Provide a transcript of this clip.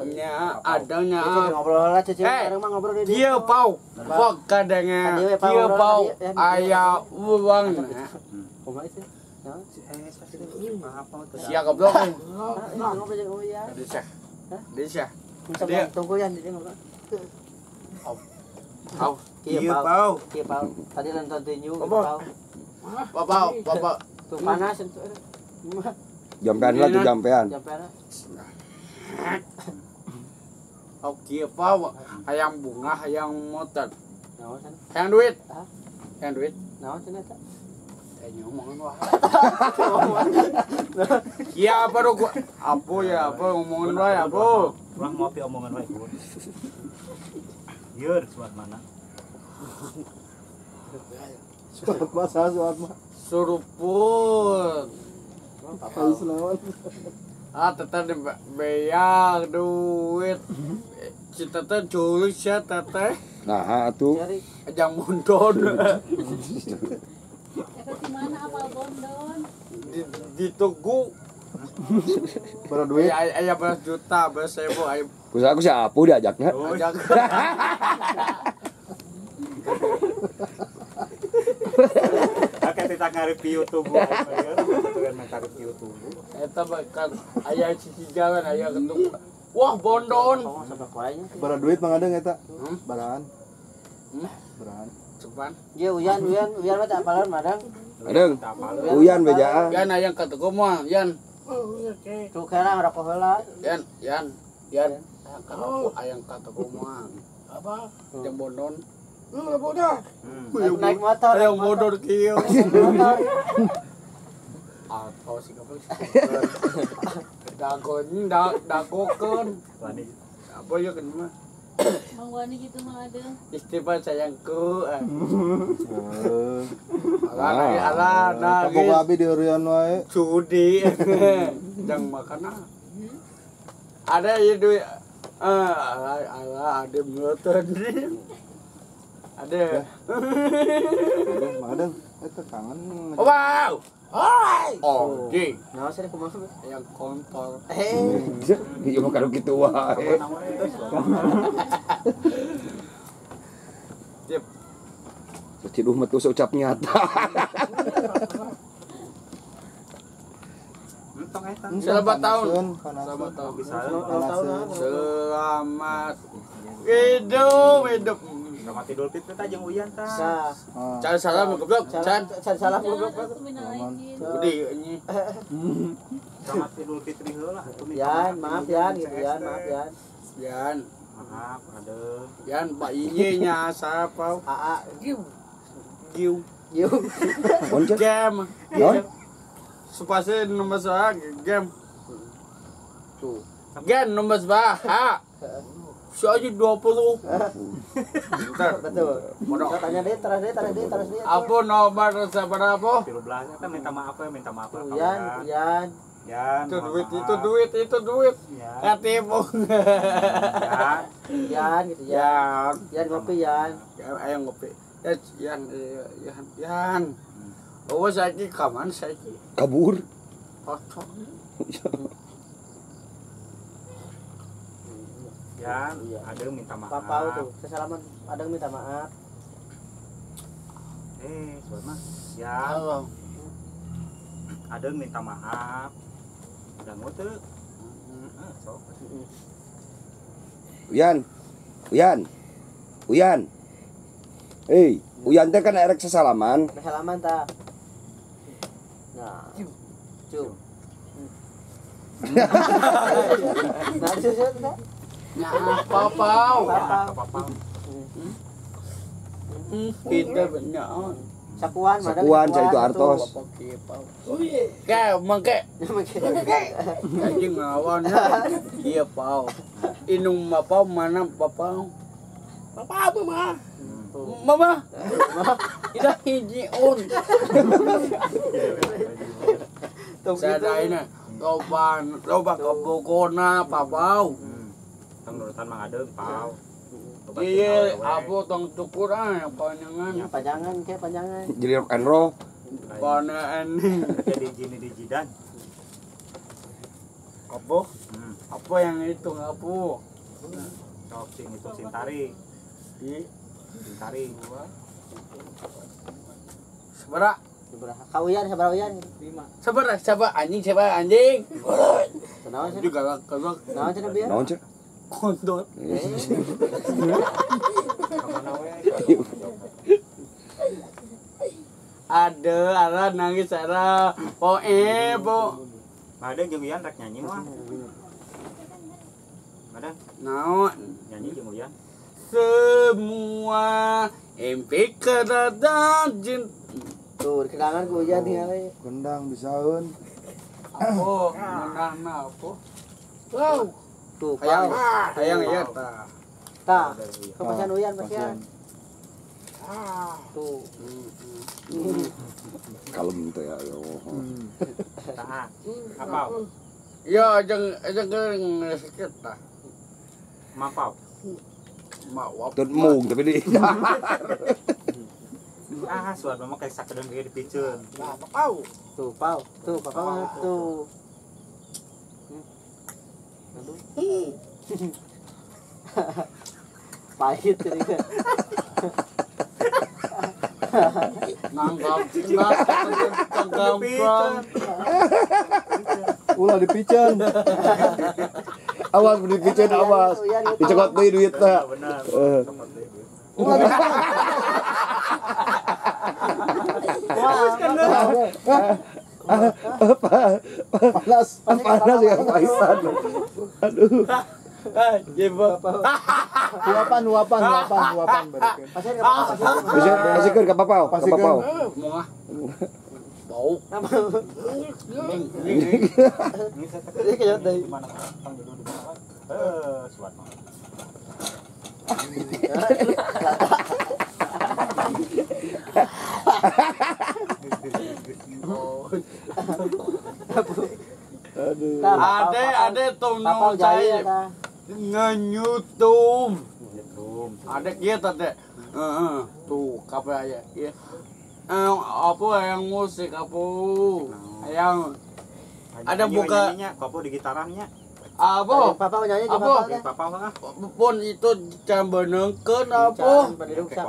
Nya adanya ngobrol lah cece sekarang mah ngobrol di dia pau kok kadangnya dia pau aya uang kumaha sih sia goblok desa desa dia tunggu ya dia ngobrol au kieu pau kieu pau tadi nonton tinju pau pau pau tuh panas itu jampean lah tuh jampean Oke, pau hayang bunga, hayang motor. Hayang duit. Hayang duit. Naon cenah eta? Eh ngomongin wah. Ya apa gua apa ya apa ngomongin wae apa. Urang mau pi omongan wae. Ieu suat mana? Suat masa suat mah. Suruput. Ah, teteh bayar duit. Si teteh julis ya teteh. Nah, atuh. Ajang bondon. Eta di mana apal bondon? Di Tugu. Berapa duit? Aya belas juta, belas sewu aya. Ku si Apu diajaknya. Ajak. Oke, kita ngarep YouTube. Eta bahkan aya sisi jalan aya ketuk. Wah, bondon. Bara duit Mang Adeng eta? Barahan. Barahan. Cepan. Ye Uyan Uyan mah teu apalan Madang. Adeng. Uyan bejaan. Yan aya ketuk mah, Yan. Tuh kena ngerokok heula. Yan, Yan, Yan. Aya ketuk mah. Apa? Jeung bondon. Lu bodoh. Naik motor. Ayo bodoh kieu. Atau sih goblok. Dagon dagokeun. Apa ya kan mah? Mang Wani gitu mah ada. Istighfar sayangku. Alah alah nangis. Kaboga abi di heureun wae. Sudi. Jang makan. Ada ieu duit. Alah alah ada meuteun. Ada. Ada, Mang Adeng. Eta kangen. Wow. Oh, di. Naon sih kumaha? Yang kontol. Ieu mah karo kitu wae. Tip. Ciduh mah tuh seucap nyata. Selamat tahun. Selamat tahun. Selamat hidup hidup. Selamat Idul Fitri tah jeung Uyan tah. Can salam goblok, can. Can salam goblok. Budi anjing. Selamat Idul Fitri heula. Yan, maaf Yan gitu Yan, maaf Yan. Yan. Maaf, aduh. Yan, Pak Iye nya sapa? AA. Giu. Giu. Giu. Game. Supase nomor saha game. Tuh. Gen nomor saha? Si aja 20. Bentar. Betul. Tanya deh, terus deh, terus deh, terus deh. Apa nomor berapa? 13 eta minta maaf ya, minta maaf. Yan, Yan. Yan. Itu duit, itu duit, itu duit. Katipu. Yan. Yan gitu Yan. Yan ngopi Yan. Ayo ngopi. Ya Yan, Yan, Yan. Oh, saiki kaman saiki? Kabur. Cocok. Yan, ada yang minta maaf. Papa tuh, sesalaman ada yang minta maaf. Soalnya mah. Yan. Ada yang minta maaf. Udah ngote. Sok. Uyan. Uyan. Uyan. Eh, Uyan teh kan erek sesalaman. Sesalaman ta. Nah. Cu. Nah, susu ta. Ya, papau. Papau. Kita banyak. Sakuan, sakuan cai itu artos. Kayak mangke. Anjing ngawan. Iya pau. Inung mapau mana papau? Papa mama. Mama. Ida hiji on. Sadaina. Loba loba kebogona pabau. Tong nurutan Mang Adeng pau. Iya, apo tong cukur ah panjangan. Panjangan ke panjangan. Jadi rock and roll. Panaan ini. Jadi jini di jidan. Apa? Apa yang itu apa? Sok sing itu sintari. Di sintari. Sabaraha? Sabaraha? Ka Uyan sabaraha Uyan? 5. Sabaraha sabaraha anjing sabaraha anjing. Naon cenah? Juga galak. Naon cenah bieu? Naon cenah? Kontol. Ada, ara nangis ara. Po po. Madeng jeung Uyan rek nyanyi mah. Madeng. Naon? Nyanyi jeung Uyan. Semua impi keradaan jin. Tuh, kenangan ku Uyan tinggal. Kendang bisaeun. Apa? Menang apa? Wow. Tuh, hayang, hayang ya ta. Ta. Kepasian Uyan, pasian. Tuh. Kalem teh ya. Ta. Apa? Ya, jeung jeung sakit ta. Mapau. Mawap. Tut mung tapi di. Ah, suara mah kayak sakedeung ge dipiceun. Pau. Tuh, pau. Tuh, papa tuh. Aduh. Pahit ini. Nanggap, nanggap, ulah dipiceun. Awas dipiceun awas. Dicokot deui duitna. Benar. Ulah dipiceun. Panas, panas ya pahitan. Aduh. Huapan, huapan, huapan, huapan berikan. Pasikeun ka papau, ka papau. Moah. Bau. Ini kejot deui. Suat mah. Aduh. Ade ade tong saya ngenyutum. Ade kieu teh. Heeh, tuh kabeh aya. Ieu. Apa yang musik apa? Yang ada buka apa di gitarannya? Apa? Papa nyanyi apa? Papa mah. Pun itu can beunengkeun apa? Can.